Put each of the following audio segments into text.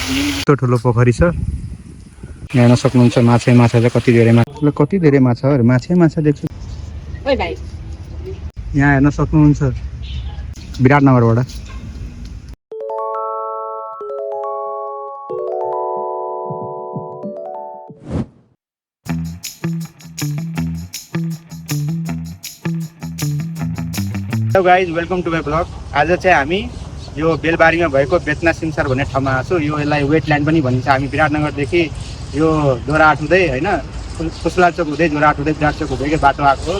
यस्तो ठुलो पोखरी छ। यहाँ हेर्न सक्नुहुन्छ माछा चाहिँ कति धेरै माछाहरू माछा देख्छु। यहाँ हेर्न सक्नुहुन्छ विराटनगरबाट। Hello guys, welcome to my blog. आज चाहिँ हामी यो बेलबारीमा भएको बेतना सिमसार भन्ने ठाउँमा आएको छु। यो यसलाई वेटल्यान्ड पनि भनिन्छ। हामी विराटनगरदेखि यो जोरहाट हुँदै होइन कुसला चोक हुँदै जोरहाट हुँदै विराट चोक हुँदै बाटो आएको हो।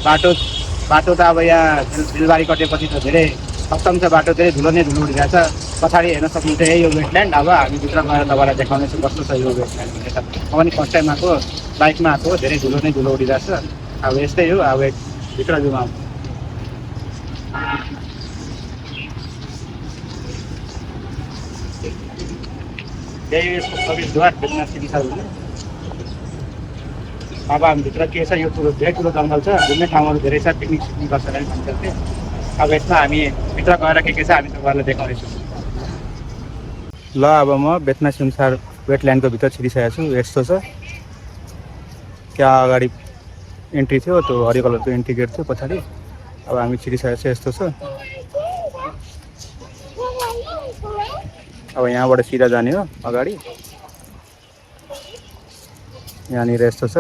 बाटो त अब यहाँ बेलबारी कटेपछि त धेरै खत्तम छ बाटो, धेरै धुलो नै धुलो उडिरहेछ। पछाडि हेर्न सक्नुहुन्छ यही यो वेटल्यान्ड। अब हामी भित्र गएर तपाईँलाई देखाउनेछु कस्तो छ यो वेटल्यान्ड भन्ने त। म पनि फर्स्ट टाइम आएको, बाइकमा आएको, धेरै धुलो नै धुलो उडिरहेछ। अब यस्तै हो। अब भित्र जाउँ। यही यसको प्रवेशद्वार बेतना सिमसार हुने। अब हामीभित्र के छ, यो धेरै ठुलो जङ्गल छ, घुम्ने ठाउँहरू धेरै छ, पिकनिक सिकनिक गर्छ मान्छेहरूले। अब यसमा हामी भित्र गएर के छ हामी तपाईँहरूलाई देखाउनेछौँ। ल अब म बेतना सिमसार वेटल्यान्डको भित्र छिरिसकेको छु। यस्तो छ, त्यहाँ अगाडि एन्ट्री थियो, त्यो हरियो कलरको एन्ट्री गेट थियो पछाडि। अब हामी छिरिसकेको छ। यस्तो छ। अब यहाँबाट सिधा जाने हो अगाडि। यहाँनिर यस्तो छ।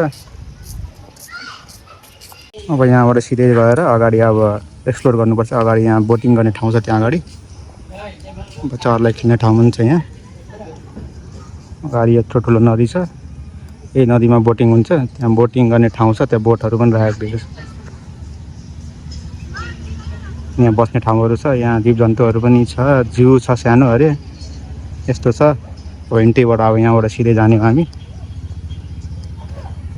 अब यहाँबाट सिधै गएर अगाडि अब एक्सप्लोर गर्नुपर्छ। अगाडि यहाँ बोटिङ गर्ने ठाउँ छ, त्यहाँ अगाडि बच्चाहरूलाई खेल्ने ठाउँ पनि छ। यहाँ अगाडि यत्रो ठुलो नदी छ। यही नदीमा बोटिङ हुन्छ। त्यहाँ बोटिङ गर्ने ठाउँ छ, त्यहाँ बोटहरू पनि राखेको छ। यहाँ बस्ने ठाउँहरू छ। यहाँ जीवजन्तुहरू पनि छ, जू छ सानो अरे। यस्तो छ। एन्ट्रीबाट अब यहाँबाट सिधै जाने हो हामी।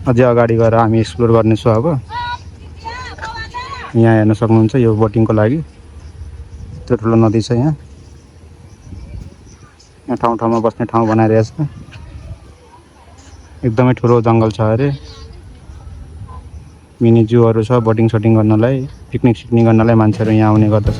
अझै अगाडि गएर हामी एक्सप्लोर गर्नेछौँ। अब यहाँ हेर्न सक्नुहुन्छ यो बोटिङको लागि यत्रो ठुलो नदी छ। यहाँ ठाउँ ठाउँमा बस्ने ठाउँ बनाइरहेछ। एकदमै ठुलो जङ्गल छ अरे। मिनी जूहरू छ, बोटिङ सोटिङ गर्नलाई, पिकनिक सिकनिक गर्नलाई मान्छेहरू यहाँ आउने गर्दछ।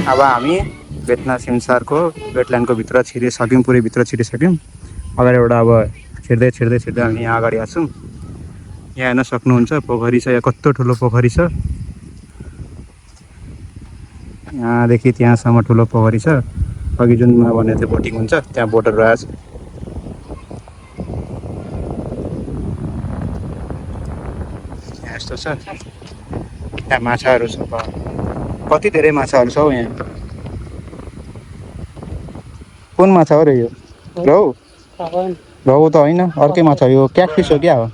अब हामी बेतना सिमसारको वेटल्यान्डको भित्र छिरिसक्यौँ, पुरै भित्र छिरिसक्यौँ। अगाडिबाट अब छिर्दै हामी यहाँ अगाडि आछौँ। यहाँ हेर्न सक्नुहुन्छ पोखरी छ। यहाँ कस्तो ठुलो पोखरी छ। यहाँदेखि त्यहाँसम्म ठुलो पोखरी छ। अघि जुन भनेको थियो बोटिङ हुन्छ, त्यहाँ बोटहरू रहेछ। यहाँ यस्तो छ। त्यहाँ माछाहरू छ, कति धेरै माछाहरू छ हौ यहाँ। कुन माछा हो र यो? रहु त होइन, अर्कै माछा। यो क्याटफिस हो क्या हो?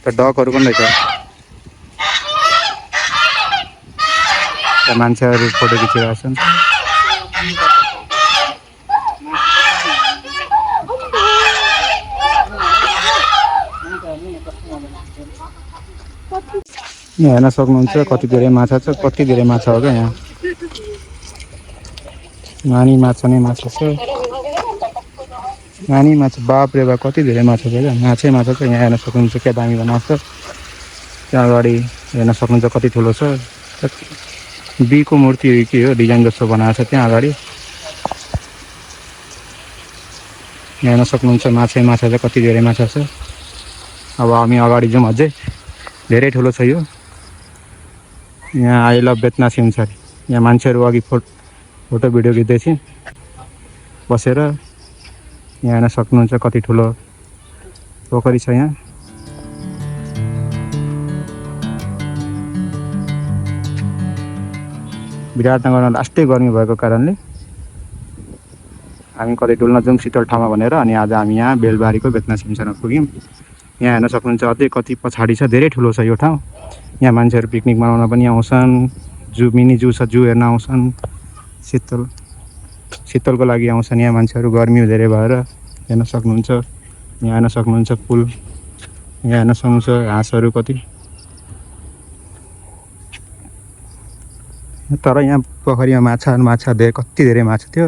त डकहरू पनि रहेछ। मान्छेहरू फोटो खिचिरहेको छन्। यहाँ हेर्न सक्नुहुन्छ कति धेरै माछा छ। कति धेरै माछा हो क्या यहाँ। नानी माछा नै माछा छ। नानी माछा, बाप रे बाप कति धेरै माछा छ क्या। माछा छ। यहाँ हेर्न सक्नुहुन्छ क्या दामी बनाएको छ। त्यहाँ अगाडि हेर्न सक्नुहुन्छ कति ठुलो छ। बीको मूर्ति हो कि हो, डिजाइन जस्तो बनाएको छ त्यहाँ अगाडि। यहाँ हेर्न सक्नुहुन्छ माछा चाहिँ कति धेरै माछा छ। अब हामी अगाडि जाउँ। अझै धेरै ठुलो छ यो। यहाँ आई लभ बेतना सिमसार। यहाँ मान्छेहरू अघि फोटो भिडियो खिच्दैछ बसेर। यहाँ हेर्न सक्नुहुन्छ कति ठुलो पोखरी छ। यहाँ विराटनगरमा लास्टै गर्मी भएको कारणले हामी कतै डुल्न जाउँ शीतल ठाउँमा भनेर अनि आज हामी यहाँ बेलबारीको बेतना सिमसारमा पुग्यौँ। यहाँ हेर्न सक्नुहुन्छ अझै कति पछाडि छ। धेरै ठुलो छ यो ठाउँ। यहाँ मान्छेहरू पिकनिक मनाउन पनि आउँछन्। मिनी जू छ, जू हेर्न आउँछन्। शीतलको लागि आउँछन् यहाँ मान्छेहरू, गर्मी धेरै भएर। हेर्न सक्नुहुन्छ यहाँ हेर्न सक्नुहुन्छ पुल यहाँ हेर्न सक्नुहुन्छ हाँसहरू कति। तर यहाँ पोखरीमा माछा कति धेरै माछा थियो।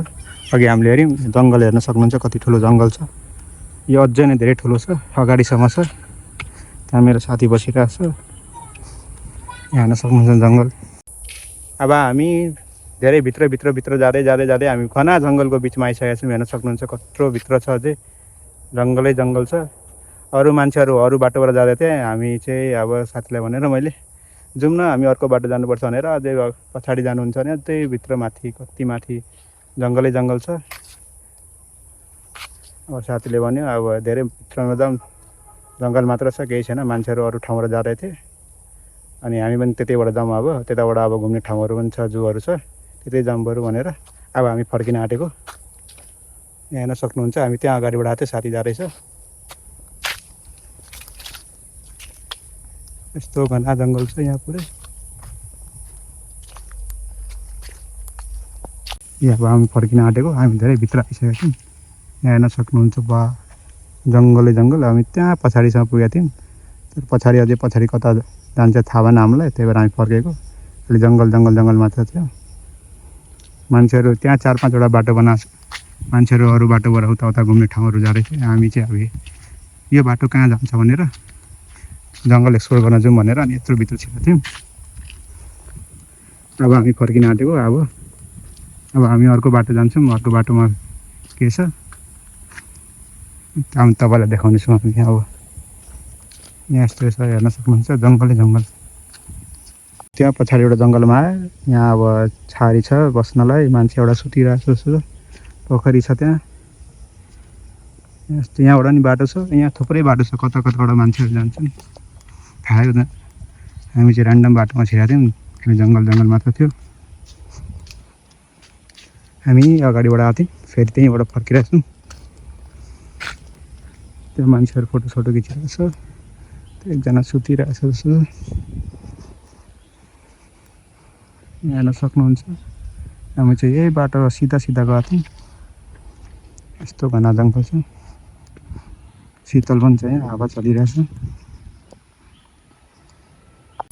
अघि हामीले हेऱ्यौँ जङ्गल हेर्न सक्नुहुन्छ कति ठुलो जङ्गल छ। यो अझै नै धेरै ठुलो छ, अगाडिसम्म छ। त्यहाँ मेरो साथी बसिरहेको छ। यहाँ हेर्न सक्नुहुन्छ जङ्गल। अब हामी धेरै भित्र जाँदै हामी घना जङ्गलको बिचमा आइसकेका छौँ। हेर्न सक्नुहुन्छ कत्रो भित्र छ, अझै जङ्गलै जङ्गल छ। अरू मान्छेहरू अरू बाटोबाट जाँदै थिए। हामी चाहिँ अब साथीलाई भनेर मैले जाउँ न, हामी अर्को बाटो जानुपर्छ भनेर अझै पछाडि जानुहुन्छ भने अझै भित्र माथि कति माथि जङ्गलै जङ्गल छ। अब साथीले भन्यो अब धेरै भित्रमा जाउँ, जङ्गल मात्र छ, केही छैन। मान्छेहरू अरू ठाउँबाट जाँदै थिए अनि हामी पनि त्यतैबाट जाउँ। अब त्यताबाट अब घुम्ने ठाउँहरू पनि छ, जूहरू छ, त्यतै जाउँ बरु भनेर अब हामी फर्किन आँटेको। यहाँ हेर्न सक्नुहुन्छ हामी त्यहाँ अगाडिबाट आएको थियो, साथी जाँदैछ। यस्तो घना जङ्गल छ यहाँ पुरै। यहाँ अब हामी फर्किन आँटेको, हामी धेरै भित्र आइसकेका छौँ। यहाँ हेर्न सक्नुहुन्छ बा जङ्गलै जङ्गल। हामी त्यहाँ पछाडिसम्म पुगेका थियौँ, तर पछाडि अझै पछाडि कता जान्छ थाहा भएन हामीलाई, त्यही भएर हामी फर्केको। अलि जङ्गल मात्र थियो। मान्छेहरू त्यहाँ 4-5वटा बाटो बनाएको छ। मान्छेहरू अरू बाटोबाट उता घुम्ने ठाउँहरू जाँदै थिए। हामी चाहिँ अब यो बाटो कहाँ जान्छ भनेर जङ्गल एक्सप्लोर गर्न जाउँ भनेर अनि यत्रो भित्र छिरेको थियौँ। अब हामी फर्किन आँटेको। अब हामी अर्को बाटो जान्छौँ। अर्को बाटोमा के छ हामी तपाईँलाई देखाउनेछौँ। हामी अब यहाँ यस्तो छ, हेर्न सक्नुहुन्छ जङ्गलै जङ्गल। त्यहाँ पछाडि एउटा जङ्गलमा आयो। यहाँ अब छारी छ बस्नलाई, मान्छे एउटा सुतिरहेको छ। पोखरी छ त्यहाँ। यस्तो यहाँबाट नि बाटो छ, यहाँ थुप्रै बाटो छ, कताबाट मान्छेहरू जान्छन् थाहै हुँदैन। हामी चाहिँ ऱ्यान्डम बाटोमा छिरेका थियौँ, हामी जङ्गल मात्र थियो। हामी अगाडिबाट आएको थियौँ, फेरि त्यहीँबाट फर्किरहेको छौँ। त्यो मान्छेहरू फोटो खिचिरहेको छ, त्यो एकजना सुतिरहेको छ जस्तो। यहाँ हेर्न सक्नुहुन्छ हामी चाहिँ यही बाटो सिधा गएको थियौँ। यस्तो घना जङ्गल छ, शीतल पनि छ, यहाँ हावा चलिरहेछ।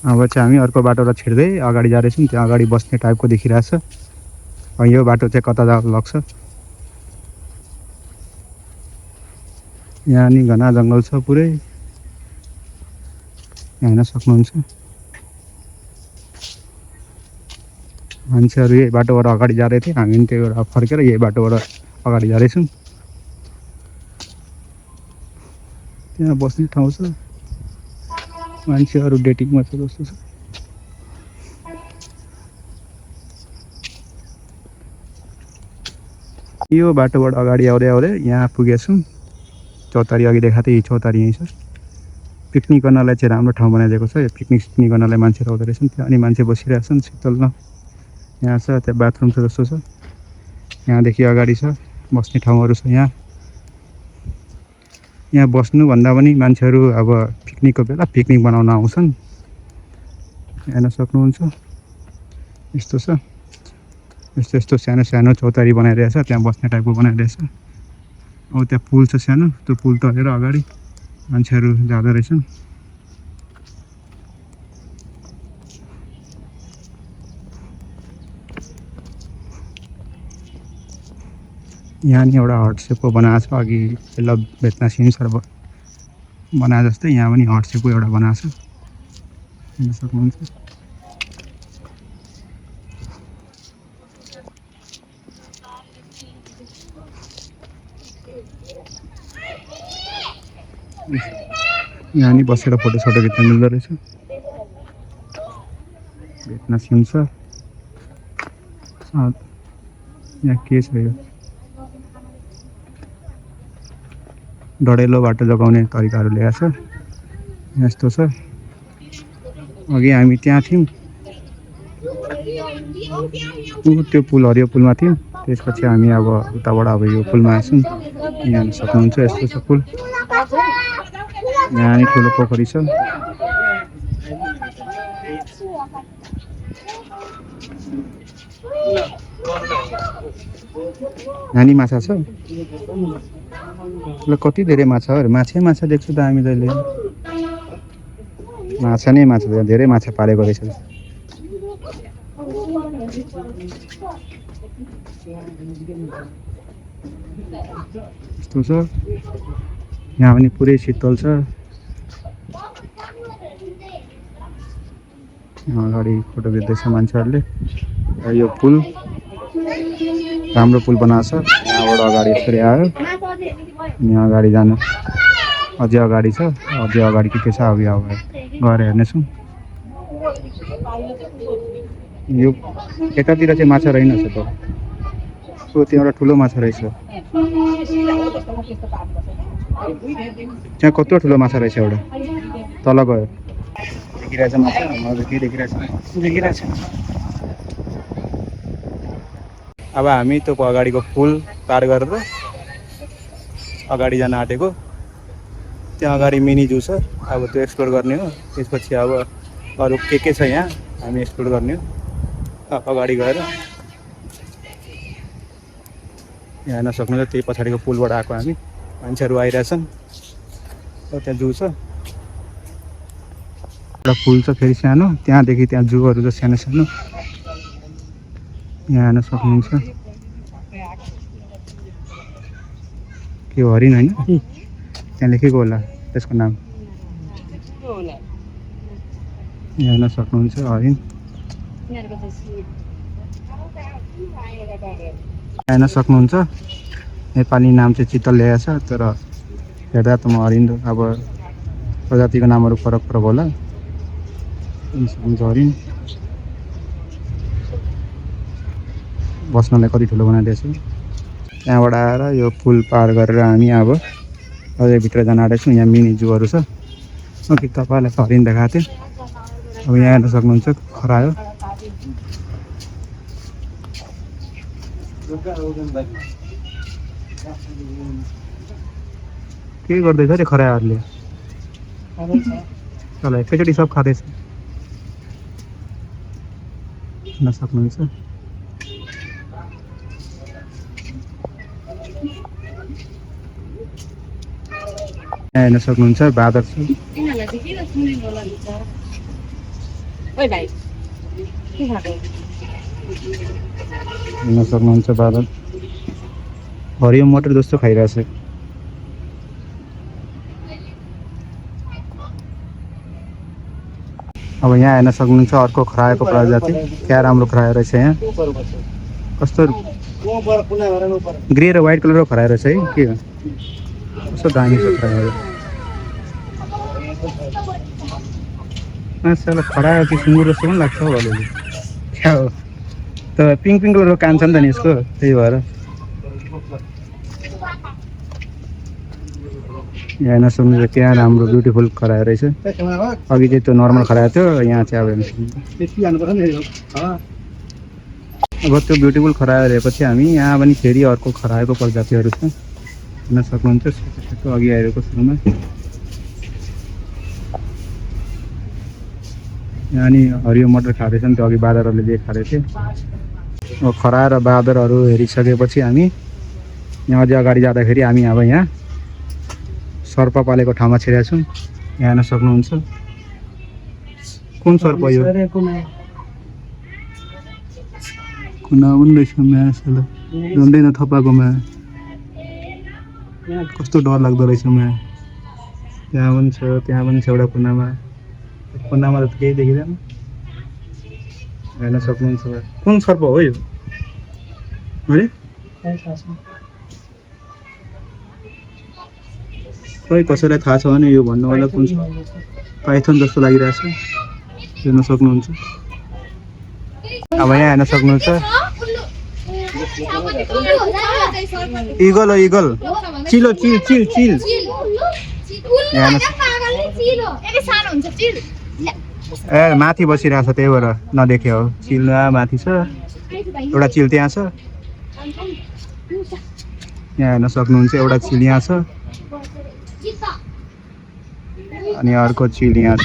अब चाहिँ हामी अर्को बाटोबाट छिर्दै अगाडि जाँदैछौँ। त्यहाँ अगाडि बस्ने टाइपको देखिरहेछ। यो बाटो चाहिँ कता लाग्छ। यहाँ नि घना जङ्गल छ पुरै, यहाँ हेर्न सक्नुहुन्छ। मान्छेहरू यही बाटोबाट अगाडि जाँदै थिए, हामी पनि त्यही भएर फर्केर यही बाटोबाट अगाडि जाँदैछौँ। त्यहाँ बस्ने ठाउँ छ, मान्छेहरू डेटिङमा छ जस्तो छ। यो बाटोबाट अगाडि आउँदै यहाँ पुगेछौँ। चौतारी अघि देखाएको थिएँ, चौतारी यहीँ छ। पिकनिक गर्नलाई चाहिँ राम्रो ठाउँ बनाइदिएको छ। यो पिकनिक गर्नलाई मान्छेहरू आउँदो रहेछन्। त्यहाँ अनि मान्छे बसिरहेछन् शीतलमा। यहाँ छ, त्यहाँ बाथरुम छ जस्तो छ। यहाँदेखि अगाडि छ बस्ने ठाउँहरू छ। यहाँ बस्नुभन्दा पनि मान्छेहरू अब पिकनिकको बेला पिकनिक बनाउन आउँछन्। हेर्न सक्नुहुन्छ यस्तो छ, यस्तो सानो चौतारी बनाइरहेछ। त्यहाँ बस्ने टाइपको बनाइरहेछ। अब त्यहाँ पुल छ सानो, त्यो पुल तरेर अगाडि मान्छेहरू जाँदो रहेछन्। यहाँ नि एउटा हट सेपको बनाएको छ। अघि पहिला बेतना सिमसार बनाए जस्तै यहाँ पनि हट सेपको एउटा बनाएको छ, हेर्न सक्नुहुन्छ। यहाँ नि बसेर फोटो खिच्न मिल्दो रहेछ। बेतना सिमसार यहाँ के छ यो डढेलो बाटो जोगाउने तरिकाहरू ल्याएको छ। यस्तो छ। अघि हामी त्यहाँ थियौँ, त्यो पुल हरियो पुलमा थियौँ। त्यसपछि हामी अब उताबाट अब यो पुलमा आएछौँ। यहाँ हेर्न सक्नुहुन्छ यस्तो छ पुल। यहाँ नि ठुलो पोखरी छ। नानी माछा छ, कति धेरै माछा देख्छु त हामी जहिले। माछा नै माछा, धेरै माछा पालेको रहेछ। यस्तो छ, यहाँ पनि पुरै शीतल छ। अगाडि फोटो खिच्दैछ मान्छेहरूले। यो पुल राम्रो पुल बनाएको छ। यहाँबाट अगाडि यसरी आयो, यहाँ अगाडि जानु अझै अगाडि छ, अझै अगाडि के छ अब यहाँ गएर हेर्नेछौँ। यो यतातिर चाहिँ माछा रहेनछ त, त्यहाँ एउटा ठुलो माछा रहेछ। त्यहाँ कत्रो ठुलो माछा रहेछ एउटा, तल गयो। देखिरहेछ माछा, मलाई के देखिरहेछ। अब हामी त्यो अगाडिको पुल पार गरेर अगाडि जान आँटेको। त्यहाँ अगाडि मिनी जू छ, अब त्यो एक्सप्लोर गर्ने हो। त्यसपछि अब अरू के छ यहाँ हामी एक्सप्लोर गर्ने हो। अगाडि गएर यहाँ हेर्न सक्नुहुन्छ, त्यही पछाडिको पुलबाट आएको हामी। मान्छेहरू आइरहेछन्, त्यहाँ जू छ, एउटा पुल छ फेरि सानो, त्यहाँदेखि त्यहाँ जूहरू छ सानो सानो, यहाँ हेर्न सक्नुहुन्छ। के हो, हरिण होइन? त्यहाँ लेखेको होला त्यसको नाम, यहाँ हेर्न सक्नुहुन्छ हरिण। हेर्न सक्नुहुन्छ नेपाली नाम चाहिँ चितल ल्याएको छ, तर हेर्दा त म हरिण अब प्रजातिको नामहरू फरक फरक होला। हरिण बस्नलाई कति ठुलो बनाइदिएछ। त्यहाँबाट आएर यो पुल पार गरेर हामी अब अझै भित्र जान आँटेछौँ। यहाँ मिनी जूहरू छ। अघि तपाईँलाई हरिण देखाएको थिएँ, अब यहाँ हेर्न सक्नुहुन्छ खरायो। के गर्दैछ त्यो खरायोहरूले? चल एकैचोटि सब खाँदैछ, हेर्न सक्नुहुन्छ। हेर्न सक्नुहुन्छ बादल छ, हेर्न सक्नुहुन्छ बादल। हरियो मटर जस्तो खाइरहेछ। अब यहाँ हेर्न सक्नुहुन्छ अर्को खरायोको प्रजाति। क्या राम्रो खरायो रहेछ यहाँ, कस्तो ग्रे र व्हाइट कलरको खरायो रहेछ है। के हो, कस्तो दामी छ खरायोहरू। मान्छेलाई खरायो कि सुँगुर जस्तो पनि लाग्छ हौ अलिअलि। क्या हो त, पिङ्क पिङ्क कलरको कान छ नि त नि यसको, त्यही भएर। यहाँ हेर्न सक्नुहुन्छ क्या राम्रो ब्युटिफुल खरायो रहेछ। अघि चाहिँ त्यो नर्मल खरायो थियो, यहाँ चाहिँ अब अब त्यो ब्युटिफुल खरायो हेरेपछि हामी यहाँ पनि फेरि अर्को खरायोको प्रजातिहरू छ, हेर्न सक्नुहुन्छ। सेतो अघि आइरहेको सुरुमा यहाँ नि हरियो मटर खाँदैछन्, त्यो अघि बाँदरहरूले जे खाँदै थिए। अब खरायो र बाँदरहरू हेरिसकेपछि हामी यहाँ अझै अगाडि जाँदाखेरि हामी अब यहाँ सर्प पालेको ठाउँमा छिरेका छौँ। यहाँ हेर्न सक्नुहुन्छ कुन सर्प यो, कुना पनि रहेछ म्यासला, झन्डै थपाएको म्या, कस्तो डर लाग्दो रहेछ म्या। त्यहाँ पनि छ, त्यहाँ पनि छ एउटा कुनामा त केही देखिँदैन। हेर्न सक्नुहुन्छ कुन सर्प हो यो है, खै कसैलाई थाहा छ भने यो भन्नु होला कुन पाइथन जस्तो लागिरहेछ, हेर्न सक्नुहुन्छ। अब यहाँ हेर्न सक्नुहुन्छ इगल हो, इगल, चिलो, चिल चिल चिल। ए माथि बसिरहेछ त्यही भएर नदेख्यो हो। चिल माथि छ, एउटा चिल त्यहाँ छ, यहाँ हेर्न सक्नुहुन्छ एउटा चिल यहाँ छ, अनि अर्को चिल यहाँ छ।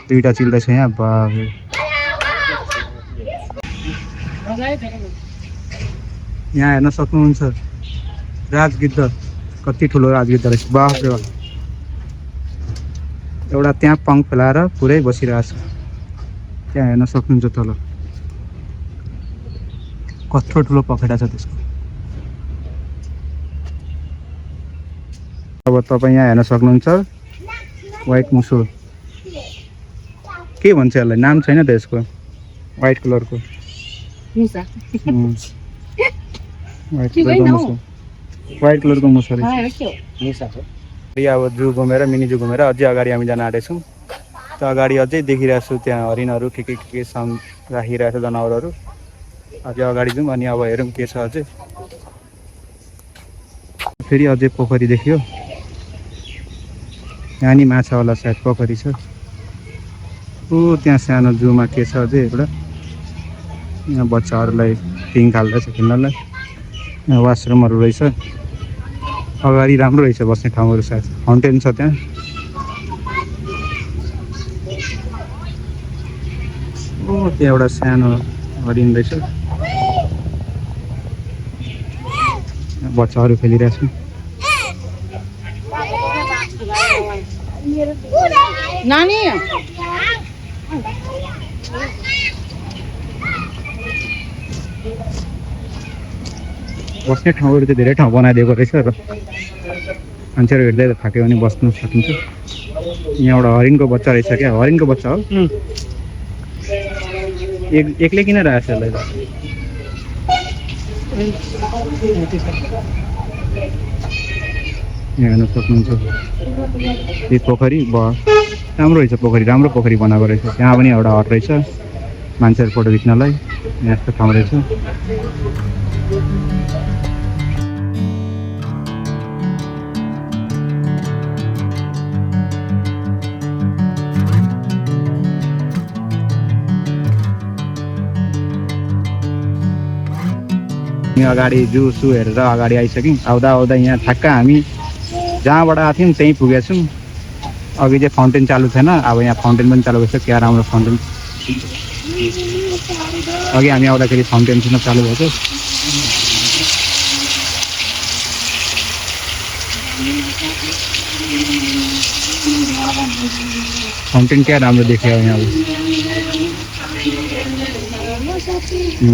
दुईटा चिल रहेछ यहाँ। बाबे यहाँ हेर्न सक्नुहुन्छ राजगिद्ध, कति ठुलो राजगिद्ध रहेछ। बाफ रे बाफ, एउटा त्यहाँ पङ्क फैलाएर पुरै बसिरहेको छ। त्यहाँ हेर्न सक्नुहुन्छ तल कत्रो ठुलो पखेटा छ त्यसको। अब तपाईँ यहाँ हेर्न सक्नुहुन्छ व्हाइट मुसो, के भन्छ यसलाई, नाम छैन त यसको। व्हाइट कलरको व्हाइट कलरको मुसो रहेछ। अब जू घुमेर मिनी जू घुमेर अझै अगाडि हामी जान आँटेछौँ। त अगाडि अझै देखिरहेको छु त्यहाँ हरिणहरू के राखिरहेको छ जनावरहरू। अझै अगाडि जाउँ अनि अब हेरौँ के छ अझै। फेरि अझै पोखरी देखियो, यहाँ नि माछा होला सायद पोखरी छ। ऊ त्यहाँ सानो जूमा के छ अझै एउटा, यहाँ बच्चाहरूलाई पिङ खाल्दैछ खेल्नलाई। यहाँ वासरुमहरू रहेछ, अगाडि राम्रो रहेछ बस्ने ठाउँहरू, सायद फाउन्टेन छ त्यहाँ। ओ त्यहाँ एउटा सानो हरिण रहेछ, बच्चाहरू खेलिरहेछ। नानी बस्ने ठाउँहरू चाहिँ धेरै ठाउँ बनाइदिएको रहेछ र मान्छेहरू हेर्दै थाक्यो भने बस्नु सकिन्छ। यहाँ एउटा हरिणको बच्चा रहेछ क्या, हरिणको बच्चा हो। एक्लै किन राखेको छ यसलाई? यहाँ हेर्न सक्नुहुन्छ यो पोखरी राम्रो रहेछ, पोखरी राम्रो पोखरी बनाएको रहेछ। त्यहाँ पनि एउटा हट रहेछ मान्छेहरू फोटो खिच्नलाई, यहाँ यस्तो ठाउँ रहेछ। अगाडि जू सू हेरेर अगाडि आइसक्यौँ। आउँदा आउँदा यहाँ ठ्याक्क हामी जहाँबाट आएको थियौँ त्यहीँ पुगेको छौँ। अघि चाहिँ फाउन्टेन चालु थिएन, अब यहाँ फाउन्टेन पनि चालु भएछ। क्या राम्रो फाउन्टेन, अघि हामी आउँदाखेरि फाउन्टेन चाहिँ चालु भएको। फाउन्टेन क्या राम्रो देखियो यहाँ।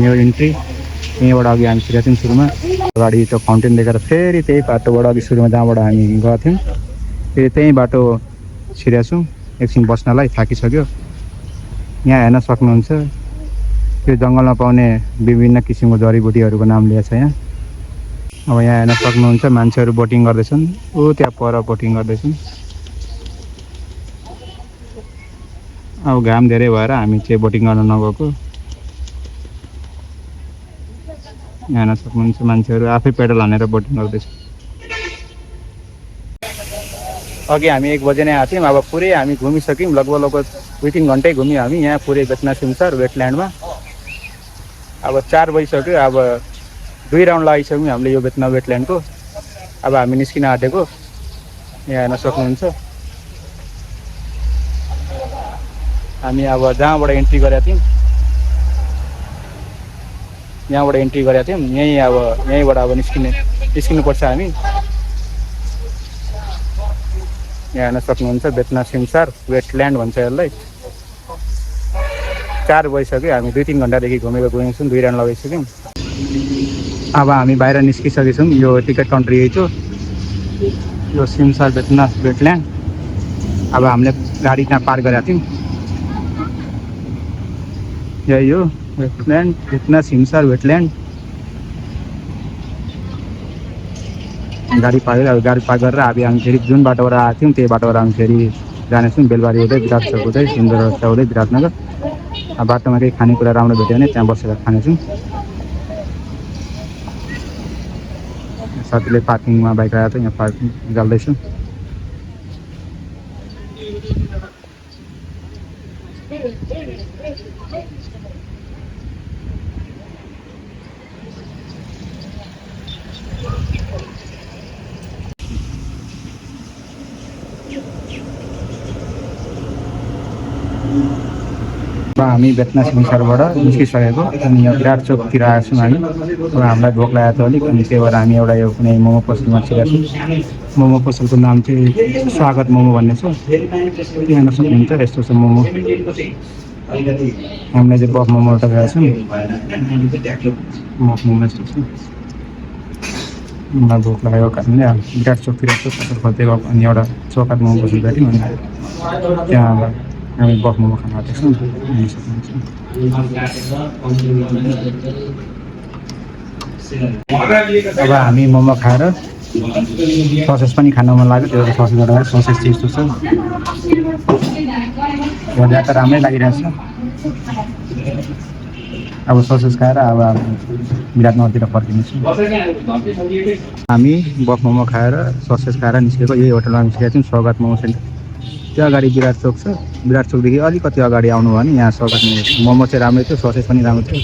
यो इन्ट्री यहीँबाट अघि हामी छिरेको थियौँ सुरुमा, अगाडि त्यो फाउन्टेन देखेर फेरि त्यही बाटोबाट अघि सुरुमा जहाँबाट हामी गएको थियौँ फेरि त्यही बाटो छिरेको छौँ एकछिन बस्नलाई, थाकिसक्यो। यहाँ हेर्न सक्नुहुन्छ त्यो जङ्गलमा पाउने विभिन्न किसिमको जडीबुटीहरूको नाम लिएको छ यहाँ। अब यहाँ हेर्न सक्नुहुन्छ मान्छेहरू बोटिङ गर्दैछन्, ऊ त्यहाँ पर बोटिङ गर्दैछन्। अब घाम धेरै भएर हामी चाहिँ बोटिङ गर्न नगएको। यहाँ हेर्न सक्नुहुन्छ मान्छेहरू आफै पेडल हानेर बोटिङ गर्दैछ। अघि हामी 1 बजे नै आएको थियौँ, अब पुरै हामी घुमिसक्यौँ। लगभग 2-3 घन्टै घुम्यौँ हामी यहाँ पुरै बेतना सिमसार वेटल्यान्डमा। अब 4 बजिसक्यो, अब 2 राउन्ड लगाइसक्यौँ हामीले यो बेतना वेटल्यान्डको। अब हामी निस्किन आँटेको, यहाँ हेर्न सक्नुहुन्छ। हामी अब जहाँबाट इन्ट्री गरेका थियौँ यहाँबाट इन्ट्री गरेका थियौँ, यहीँबाट अब निस्किनुपर्छ हामी। यहाँ हेर्न सक्नुहुन्छ बेतना सिमसार वेटल्यान्ड भन्छ यसलाई। 4 बजिसक्यो, हामी 2-3 घन्टादेखि घुमेको गयौँ छौँ, 2 राउन्ड लगाइसक्यौँ। अब हामी बाहिर निस्किसकेछौँ। यो टिकट काउन्टर यही थियो, यो सिमसार बेतना वेटल्यान्ड। अब हामीले गाडी त्यहाँ पार्क गरेका थियौँ। यही हो वेटल्यान्ड, बेतना सिमसार वेटल्यान्ड। गाडी पार्क गरेर अब हामी फेरि जुन बाटोबाट आएको थियौँ त्यही बाटोबाट हामी फेरि जानेछौँ, बेलबारी हुँदै विराटचोक हुँदै सुन्दर रस्ता हुँदै विराटनगर। अब बाटोमा केही खानेकुरा राम्रो भेट्यो भने त्यहाँ बसेर खानेछौँ। साथीले पार्किङमा बाइक आएको थियो, यहाँ पार्किङ निकाल्दैछु। हामी बेतना सिमसारबाट निस्किसकेको अनि यहाँ विराटचोकतिर आएको छौँ हामी। अब हामीलाई भोक लागेको थियो अलिक, अनि त्यही भएर हामी एउटा यो कुनै मोमो पसलमा छिरेको छौँ। मोमो पसलको नाम चाहिँ स्वागत मोमो भन्ने छ। हेर्न सक्नुहुन्छ यस्तो छ मोमो। हामीले चाहिँ बफ मोमो एउटा गएको छौँ। बफ मोमो यस्तो छ। मलाई भोक लागेको कारणले विराट चोकतिर यसो पसल खोज्दै गएको अनि एउटा चौकात मोमो पसल गऱ्यौँ अनि त्यहाँ अब हामी बफ मोमो खान आएको छौँ। हेर्न सक्नुहुन्छ। अब हामी मोमो खाएर ससेस पनि खान मन लाग्यो, त्यो ससेस एउटा ससेस चाहिँ यस्तो छ। हेर्दा त राम्रै लागिरहेछ। अब ससेस खाएर अब विराटनगरतिर फर्किनेछौँ। हामी बफ मोमो खाएर ससेस खाएर निस्केको यही होटलमा निस्केका छौँ, स्वागत मोमो सेन्टर। त्यो अगाडि विराट चोक छ। विराट चोकदेखि अलिकति अगाडि आउनु भयो भने यहाँ स्वागत मोमो चाहिँ राम्रै थियो, ससेस पनि राम्रो थियो।